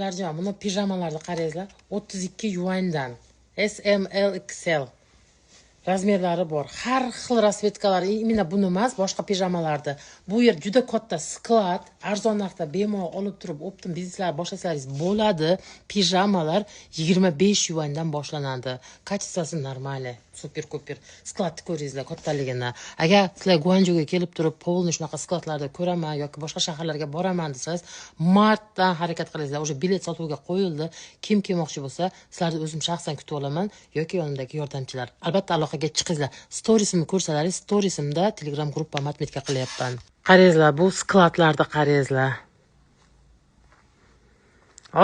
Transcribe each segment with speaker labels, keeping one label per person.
Speaker 1: Qizlarjon, buni pijamalarni qarangizlar, 32 yuandan, S, M, L, XL размер lari bor, har xil расцветка lar. Именно buni emas, boshqa pijamalarni. Bu yer juda katta склад, arzon narxda bemalol olib turib, оптом bizneslar boshlasangiz bo'ladi. Pijamalar 25 yuandan boshlanadi, качество si нормальный, супер-пупер. Склад ni ko'ringizlar kattaligini. Agar sizlar Guanjuga kelib turib, полный shunaqa склад larda ko'raman yoki boshqa shaharlarga boraman desangiz, martdan harakat qilinglar, уже bilet sotuvga qo'yildi. Kim kelmoqchi bo'lsa, sizlarni o'zim shaxsan kutib olaman yoki yonimdagi yordamchilar. Albatta, aloqaga chiqinglar. Stories imni ko'rsalaringiz, stories imda Telegram gruppamni отметка qilyapman. Qarangizlar, bu склад larni qarangizlar,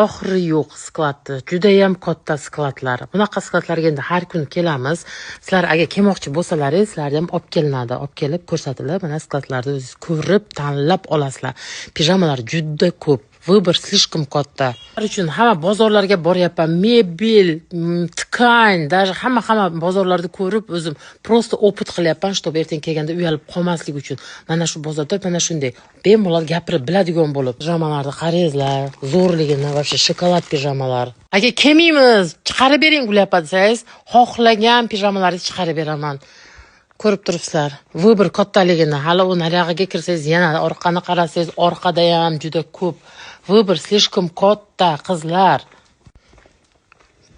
Speaker 1: oxiri yo'q склад ni, judayam katta склад lar. Bunaqa склад larga endi har kuni kelamiz. Sizlar agar kelmoqchi bo'lsalaringiz, sizlarga ham olib kelinadi, olib kelib ko'rsatilib, mana склад larni o'zingiz ko'rib, tanlab olasizlar. Pijamalar juda ko'p, выбор слишком katta. Uchun hamma bozorlarga boryapman, mebel, ткань, даже hamma bozorlarni ko'rib, o'zim просто опыт qilyapman, чтобы ertaga kelganda uyalib qolmaslik uchun. Mana shu bozorda mana shunday bemalol gapirib biladigan bo'lib. Pijamalarni qarangizlar zo'rligini, вообще shokolad pijamalar. Aka, kelmaymiz, chiqarib bering ulyapman desangiz, xohlagan pijamalaringizni chiqarib beraman. Ko'rib turibsizlar выбор kattaligini. Hali u nariyog'iga kirsangiz, yana orqani qarasangiz, orqada ham juda ko'p, выбор слишком katta, qizlar.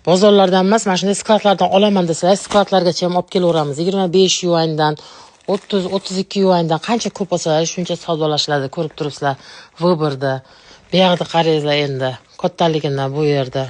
Speaker 1: Bozorlardan emas, mana shunday склад lardan olaman desalar, склад largacha ham olib kelaveramiz. 25 yuandan, 30, 32 yuandan, qancha ko'p olsalar, shuncha savdolashiladi. Ko'rib turibsizlar выбор da. Buyog'ida qarangizlar endi kattaligini bu yerda.